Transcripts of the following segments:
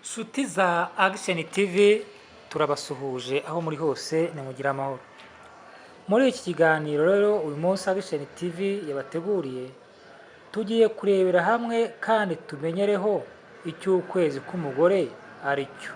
Nshuti za Action TV, turabasuhuje aho muri hose, nimugire amahoro. Muri iki kiganiro rero uyu munsi Action TV yabateguriye, tugiye kurebera hamwe kandi tumenyereho icyo ukwezi k'umugore ari cyo.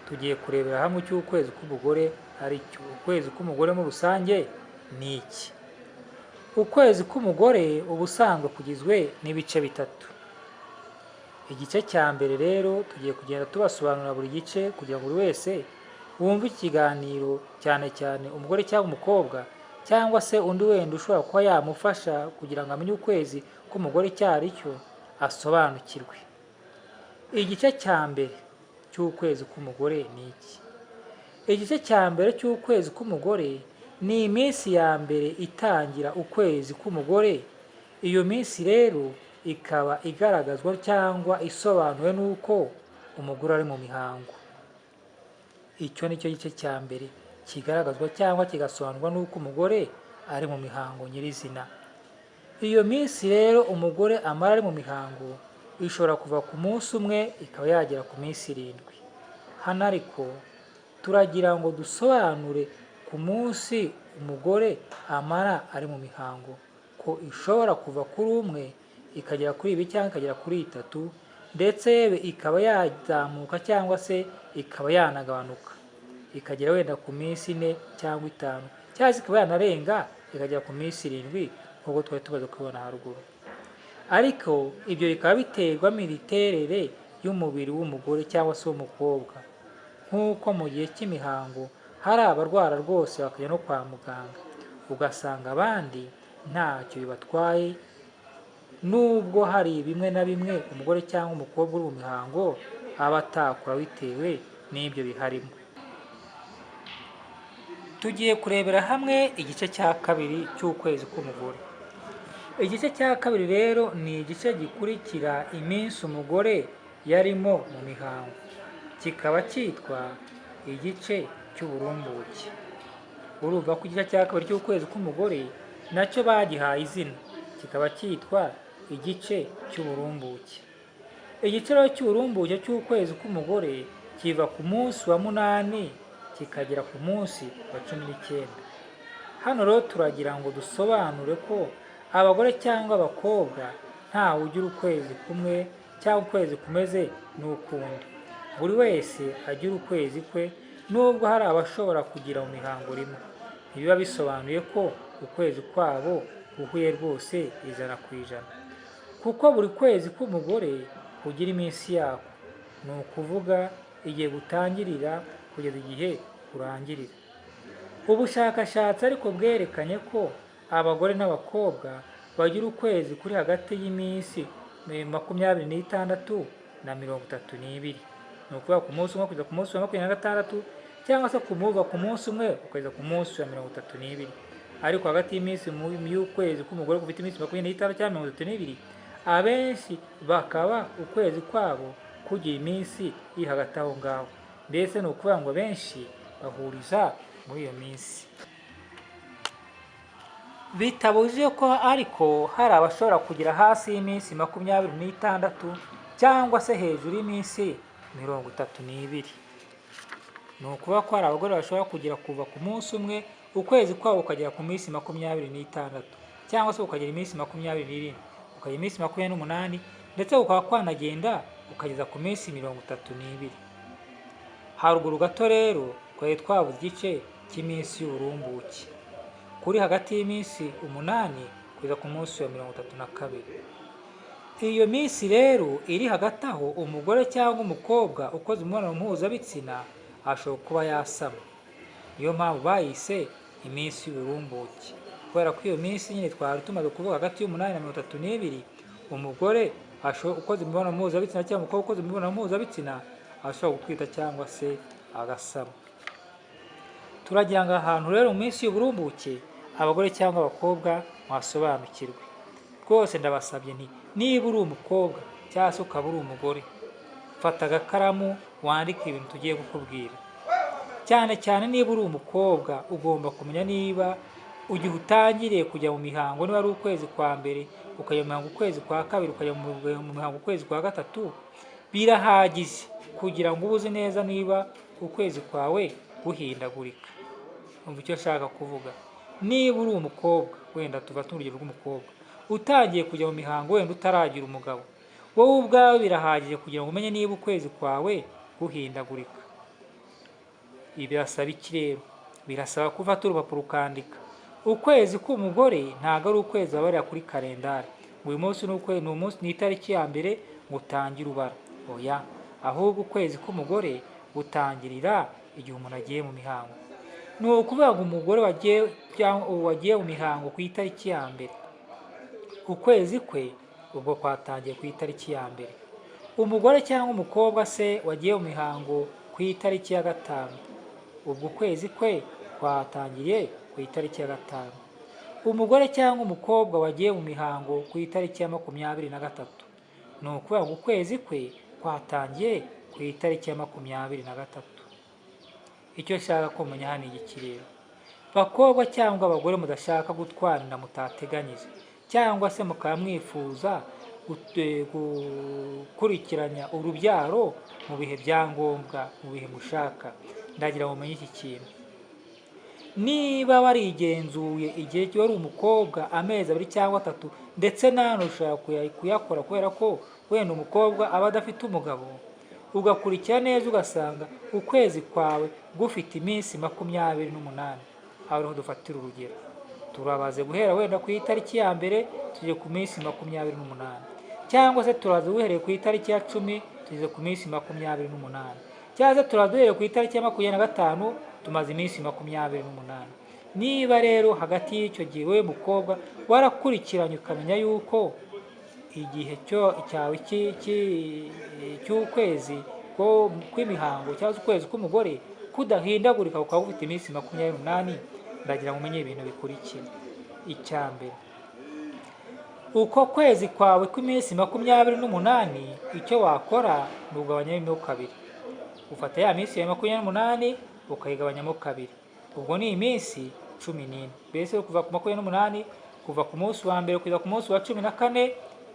Tugiye kurebera hamwe icyo ukwezi k'umugore ari cyo. Ukwezi k'umugore muri rusange ni iki? Ukwezi k'umugore ubusanzwe kugizwe n'ibice bitatu. Igice cya mbere rero tugiye kugenda tubasobanurira buri gice kugira ngo buri wese wumve ikiganiro, cyane cyane umugore cyangwa umukobwa cyangwa se undi wenda ushobora kuba yamufasha kugira ngo amenye ukwezi k'umugore icyo ari cyo, asobanukirwe. Igice cya mbere cy'ukwezi k'umugore ni iki? Igice cya mbere cy'ukwezi k'umugore ni iminsi ya mbere itangira ukwezi k'umugore. Iyo minsi rero ikaba igaragazwa cyangwa isobanuwe n'uko umugore ari mu mihango. Icyo ni cyo gice cya mbere kigaragazwa cyangwa kigasobanurwa n'uko umugore ari mu mihango nyirizina. Iyo minsi rero umugore amara ari mu mihango ishobora kuva ku munsi umwe ikaba yagera ku minsi 7. Hano ariko turagira ngo dusobanure ku munsi umugore amara ari mu mihango, ko ishobora kuva kuri umwe ikagera kuri ibiri cyangwa ikagera kuri itatu, ndetse yewe ikaba yazamuka cyangwa se ikaba yanagabanuka ikagera wenda ku minsi 4 cyangwa 5, cyangwa se ikaba yanarenga ikagera ku minsi 7 nk'uko twari tumaze kubibona haruguru. Ariko ibyo bikaba biterwa n'imiterere y'umubiri w'umugore cyangwa se w'umukobwa, nk'uko mu gihe cy'imihango hari abarwara rwose bakajya no kwa muganga, ugasanga abandi ntacyo bibatwaye, nubwo hari bimwe na bimwe umugore cyangwa umukobwa uri mu mihango aba atakora bitewe n'ibyo biharimo. Tugiye kurebera hamwe igice cya kabiri cy'ukwezi k'umugore. Igice cya kabiri rero ni igice gikurikira iminsi umugore yarimo mu mihango, kikaba cyitwa igice cy'uburumbuke. Urumva ko igice cya kabiri cy'ukwezi k'umugore nacyo bagihaye izina, kikaba cyitwa igice cy'uburumbuke. Igice rero cy'uburumbuke cy'ukwezi k'umugore kiva ku munsi wa 8 kikagera ku munsi wa 19. Hano rero turagira ngo dusobanure ko abagore cyangwa abakobwa ntawe ugira ukwezi kumwe cyangwa ukwezi kumeze n'ukundi. Buri wese agira ukwezi kwe, nubwo hari abashobora kugira mu mihango rimwe. Ntibiba bisobanuye ko ukwezi kwabo guhuye rwose 100%, kuko buri kwezi k'umugore kugira iminsi yako, ni ukuvuga igihe gutangirira kugeza igihe kurangirira. Ubushakashatsi ariko bwerekanye ko abagore n'abakobwa bagira ukwezi kuri hagati y'iminsi 26 na 32, ni ukuvuga ku munsi umwe kugeza ku munsi wa 26, cyangwa se kumuva ku munsi umwe ukageza ku munsi wa 32. Ariko hagati y'iminsi y'ukwezi k'umugore gufite iminsi 26 cyangwa 32, abenshi bakaba ukwezi kwabo kugira iminsi iri hagati aho ngaho. Mbese ni ukuvuga ngo benshi bahuriza muri iyo minsi. Bitabujije ko ariko hari abashobora kugira hasi y'iminsi 26 cyangwa se hejuru y'iminsi 32. Ni ukuvuga ko hari abagore bashobora kugira kuva ku munsi umwe ukwezi kwabo kukagera ku minsi 26, cyangwa se ukagira iminsi 27, ukagira iminsi 28, ndetse kukaba kwanagenda ukageza ku minsi 32. Haruguru gato rero twari twabuze igice cy'iminsi y'uburumbuke kuri hagati y'iminsi 8 kugeza ku munsi wa 32. Iyo minsi rero iri hagati aho, umugore cyangwa umukobwa ukoze imibonano mpuzabitsina ashobora kuba yasama. Niyo mpamvu bayise iminsi y'uburumbuke, kubera ko iyo minsi nyine twari tumaze kuvuga hagati y'umunani na 32, umugore ukoze imibonano mpuzabitsina cyangwa umukobwa ukoze imibonano mpuzabitsina ashobora gutwita cyangwa se agasama. Turagira ngo ahantu rero mu minsi y'uburumbuke abagore cyangwa abakobwa mwasobanukirwe rwose. Ndabasabye nti niba uri umukobwa cyangwa se ukaba uri umugore, fata agakaramu wandike ibintu tugiye kukubwira. Cyane cyane niba uri umukobwa, ugomba kumenya niba igihe utangiriye kujya mu mihango, niba ari ukwezi kwa mbere ukajya mu mihango ukwezi kwa kabiri, ukajya mu mihango ukwezi kwa gatatu, Birahagije kugira ngo ube uzi neza niba ukwezi kwawe guhindagurika. Umva icyo nshaka kuvuga. Niba uri umukobwa, wenda tufate urugero rw'umukobwa utangiye kujya mu mihango, wenda utaragira umugabo, wowe ubwawe birahagije kugira ngo umenye niba ukwezi kwawe guhindagurika. Ibi birasaba iki rero? Birasaba ko ufata urupapuro ukandika. Ukwezi k'umugore ntabwo ari ukwezi babarira kuri kalendari, ngo uyu munsi ni ukwezi, ni umunsi, ni itariki ya mbere, ngo utangire ubara. Oya, ahubwo ukwezi k'umugore gutangirira igihe umuntu agiye mu mihango. Ni ukuvuga ngo umugore wagiye cyangwa wagiye mu mihango ku itariki ya mbere, ukwezi kwe ubwo kwatangiye ku itariki ya mbere. Umugore cyangwa umukobwa se wagiye mu mihango ku itariki ya 5, ubwo ukwezi kwe kwatangiriye ku itariki ya 5. Umugore cyangwa umukobwa wagiye mu mihango ku itariki ya 23, ni ukuvuga ngo ukwezi kwe kwatangiye ku itariki ya 23. Icyo nshaka kumenya hano igiki rero, bakobwa cyangwa abagore mudashaka gutwara inda mutateganyije, cyangwa se mukaba mwifuza gukurikiranya urubyaro mu bihe bya ngombwa, mu bihe mushaka, ndagira ngo mumenye iki kintu. Niba warigenzuye igihe wari umukobwa amezi 2 cyangwa 3, ndetse n'ano ushobora kuyakora kubera ko wenda umukobwa aba adafite umugabo, ugakurikira neza ugasanga ukwezi kwawe gufite iminsi 28, aho ariho dufatira urugero, turabaze guhera wenda ku itariki ya mbere tugeze ku minsi 28, cyangwa se turaza duhereye ku itariki ya 10 tugeze ku minsi 28, cyangwa se turaza duhereye ku itariki ya 25 tumaze iminsi 28. Niba rero hagati y'icyo gihe wowe mukobwa warakurikiranye ukamenya yuko igihe cyawe cy'ukwezi kw'imihango cyangwa se ukwezi k'umugore kudahindagurika, ukaba ufite iminsi 28, ndagira ngo umenye ibintu bikurikira. Icya mbere, uko kwezi kwawe kw'iminsi 28, icyo wakora ni ugabanyamo kabiri. Ufata ya minsi ya 28 ukayigabanyamo kabiri, ubwo ni iminsi 14. Mbese kuva ku 28, kuva ku munsi wa mbere kugeza ku munsi wa 14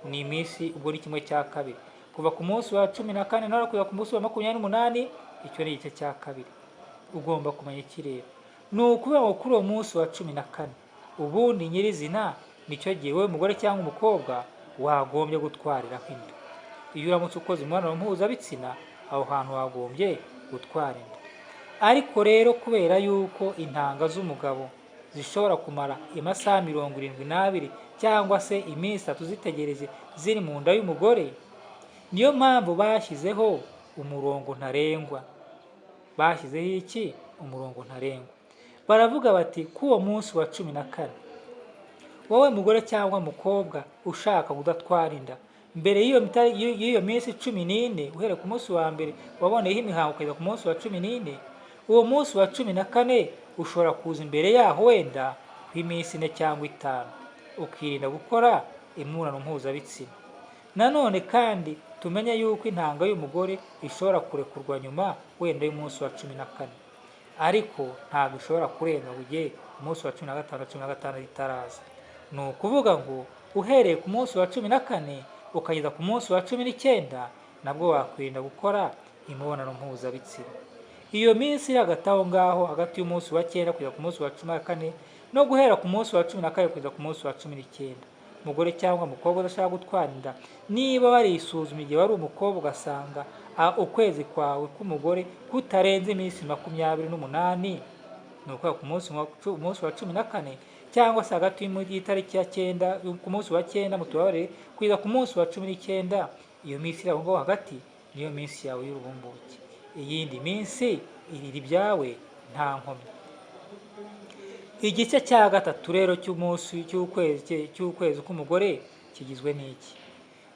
ni iminsi, ubwo ni kimwe cya kabiri. Kuva ku munsi wa 14 nawe kugeza ku munsi wa 28, icyo ni igice cya kabiri. Ugomba kumenya iki rero? Ni ukuvuga ngo kuri uwo munsi wa 14 ubundi nyirizina nicyo gihe wowe mugore cyangwa umukobwa wagombye gutwariraho inda. Iyo uramutse ukoze imibonano mpuzabitsina, aho hantu wagombye gutwara inda. Ariko rero kubera yuko intanga z'umugabo zishobora kumara amasaha 72 cyangwa se iminsi 3 zitegereje ziri mu nda y'umugore, niyo mpamvu bashyizeho umurongo ntarengwa. Bashyizeho iki? Umurongo ntarengwa. Baravuga bati ko uwo munsi wa 14, wowe mugore cyangwa mukobwa ushaka kudatwara inda mbere y'iyo minsi 14, uhereye ku munsi wa mbere waboneyeho imihango ukageza ku munsi wa 14, uwo munsi wa 14 ushobora kuza imbere yaho wenda kw'iminsi 4 cyangwa 5, ukirinda gukora imibonano mpuzabitsina. Nanone kandi tumenye yuko intanga y'umugore ishobora kurekurwa nyuma wenda y'umunsi wa 14, ariko ntabwo ishobora kurenga ngo ujye umunsi wa 15, 16 itaraza. Ni ukuvuga ngo uhereye ku munsi wa 14 ukageza ku munsi wa 19, nabwo wakwirinda gukora imibonano mpuzabitsina. Iyo minsi iri hagati aho ngaho, hagati y'umunsi wa 9 kugeza ku munsi wa 14, no guhera ku munsi wa 12 kugeza ku munsi wa 19, umugore cyangwa umukobwa udashaka gutwara inda, niba warisuzuma igihe wari umukobwa ugasanga ukwezi kwawe k'umugore kutarenze iminsi 28, ni ukuvuga ku munsi wa 14 cyangwa se hagati y'itariki ya 9, ku munsi wa 9 mutubabarire, kugeza ku munsi wa 19, iyo minsi iri aho ngaho hagati niyo minsi yawe y'urubumbuke. Iyindi minsi irira ibyawe nta nkomyi. Igice cya gatatu rero cy'umunsi cy'ukwezi k'umugore kigizwe n'iki?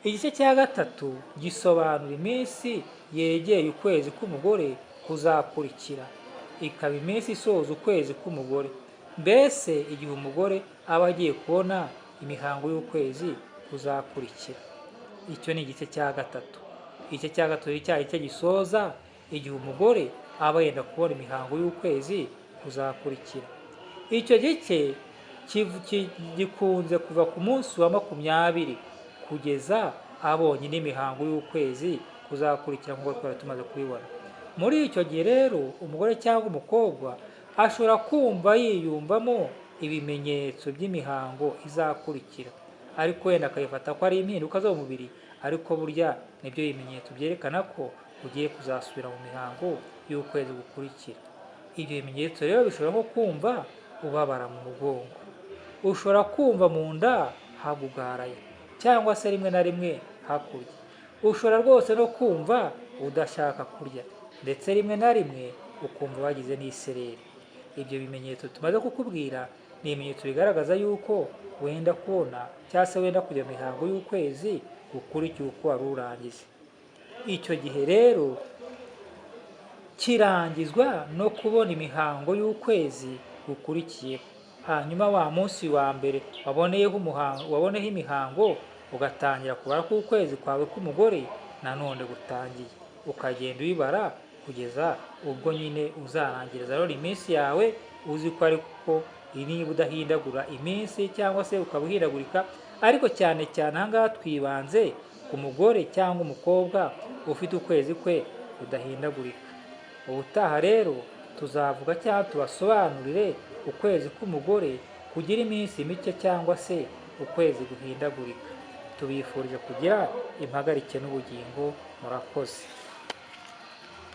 Igice cya gatatu gisobanura iminsi yegeye ukwezi k'umugore kuzakurikira, ikaba iminsi isoza ukwezi k'umugore, mbese igihe umugore aba agiye kubona imihango y'ukwezi kuzakurikira. Icyo ni igice cya gatatu. Igice cya gatatu ni cya gice gisoza igihe umugore aba yenda kubona imihango y'ukwezi kuzakurikira. Icyo gice gikunze kuva ku munsi wa 20 kugeza abonye n'imihango y'ukwezi kuzakurikira. kuzakurikira nk'uko twari tumaze kubibona. Muri icyo gihe rero umugore cyangwa umukobwa ashobora kumva yiyumvamo ibimenyetso by'imihango izakurikira, ariko wenda akabifata ko ari impinduka zo mu mubiri, ariko burya nibyo bimenyetso byerekana ko ugiye kuzasubira mu mihango y'ukwezi gukurikira. Ibyo bimenyetso rero bishobora nko kumva ubabara mu mugongo, ushobora kumva mu nda hagugaraye cyangwa se rimwe na rimwe hakurya, ushobora rwose no kumva udashaka kurya, ndetse rimwe na rimwe ukumva wagize n'isereri. Ibyo bimenyetso tumaze kukubwira ni ibimenyetso bigaragaza yuko wenda kubona cyangwa se wenda kujya mu mihango y'ukwezi gukurikiye uko wari urangije. Icyo gihe rero kirangizwa no kubona imihango y'ukwezi gukurikiyeho, hanyuma wa munsi wa mbere waboneyeho umuhango, waboneyeho imihango, ugatangira kubara ko ukwezi kwawe k'umugore nanone gutangiye, ukagenda ubibara kugeza ubwo nyine uzarangiriza rero iminsi yawe, uzi ko ariko niba udahindagura iminsi cyangwa se ukaba uhindagurika, ariko cyane cyane aha ngaha twibanze ku mugore cyangwa umukobwa ufite ukwezi kwe kudahindagurika. Ubutaha rero tuzavuga cyangwa tubasobanurire ukwezi k'umugore kugira iminsi mike cyangwa se ukwezi guhindagurika. Tubifurije kugira impagarike n'ubugingo. Murakoze.